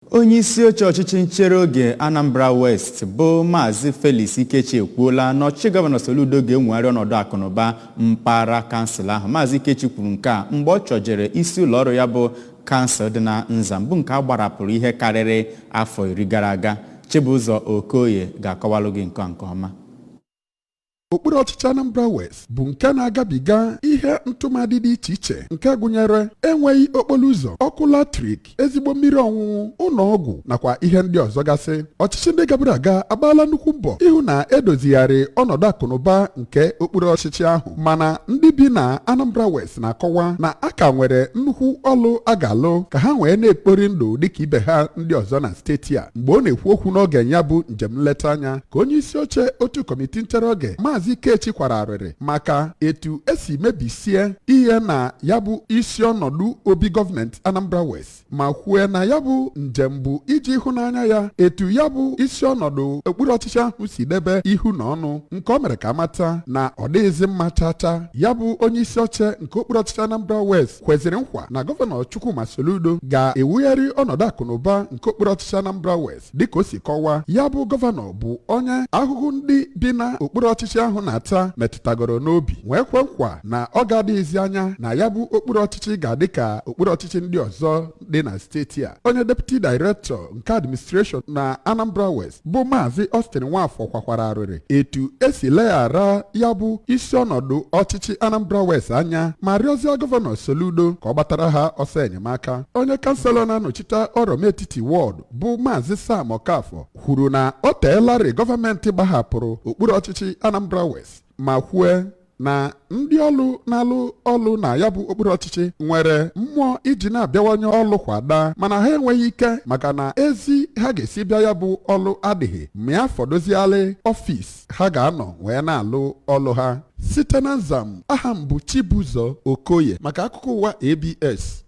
Onye isi oche ọchịchị nchere oge Anambra West bụ Maazị Felix Ikechi ekwuola na ọchịchị Gọvanọ Soludo ga-enwegharị ọnọdụ akụnụba mpaghara kansụl ahụ. Maazị Ikechi kwuru nke a mgbe ọ chọjere isi ụlọọrụ ya bụ kansụl dị na Nzam, bụ nke a gbarapụrụ ihe karịrị afọ 10 gara aga. Chibụzọ Okoye ga-akọwalụ gị nke nke ọma. Okpuru ọchịchị Anambra West bụ nke na-agabiga ihe ntụmadị dị iche iche, nke gụnyere enweghị okporo ụzọ, ọkụ latrik, ezigbo mmiri ọṅụṅụ, ụlọ ọgwụ nakwa ihe ndị ọzọ gasị. Ọchịchị ndị gaburu aga agbaala nnukwu mbọ ịhụ na edozigharị ọnọdụ akụnụba nke okpuru ọchịchị ahụ, mana ndị bi na Anambra West na-akọwa na a ka nwere nnukwu ọlụ a ga-alụ ka ha wee na-ekpori ndụ dịka ibe ha ndị ọzọ na steeti a. Mgbe ọ na-ekwu okwu n'oge ya bụ njem nleta anya, ka onye isi oche otu kọmitii nchere oge, Maazị Ikechi, kwara arịrị maka etu esi mebisie ihe na ya bụ isi ọnọdụ obi gọọmenti Anambra West, ma kwue na ya bụ njem bụ iji ịhụnanya ya etu ya bụ isi ọnọdụ okpuru ọchịchị ahụ si debe ihu na ọnụ, nke o mere ka amata na ọ dịghịzị mma chacha. Ya bụ onye isi oche nke okpuru ọchịchị Anambra West kweziri nkwa na Gọvanọ Chukwuma Soludo ga-ewugharị ọnọdụ akụnụba nke okpuru ọchịchị Anambra West. Dịka o si kọwaa, ya bụ gọvanọ bụ onye ahụhụ ndị bi na okpuru ọchịchị ahụ na-ata metụtagoro n'obi, wee kwe nkwa na ọ ga-adịghịzi anya na ya bụ okpuru ọchịchị ga-adị ka okpuru ọchịchị ndị ọzọ dị na steeti a. Onye deputy director nke administration na Anambra West bụ Maazị Austin Nwafọ kwakwara arịrị etu esi leghara ya bụ isi ọnọdụ ọchịchị Anambra West anya, ma rịọzie Gọvanọ Soludo ka ọ gbatara ha ọsọ enyemaka. Onye kanselọ na-anọchite Ọrọm Etiti Ward bụ Maazị Sam Okafọ kwuru na o teelarị gọọmenti gbahapụrụ okpuru ọchịchị Anambra West, ma kwue na ndị ọlụ na-alụ ọlụ na ya bụ okpuru ọchịchị nwere mmụọ iji na-abịawanye ọlụ kwada, mana ha enweghị ike maka na ezi ha ga-esi bịa ya bụ ọlụ adịghị, ma ya fọdụzialị ọfịs ha ga-anọ wee na-alụ ọlụ ha. Site na Nzam, aha m bụ Chibụzọ Okoye maka akụkọ ụwa ABS.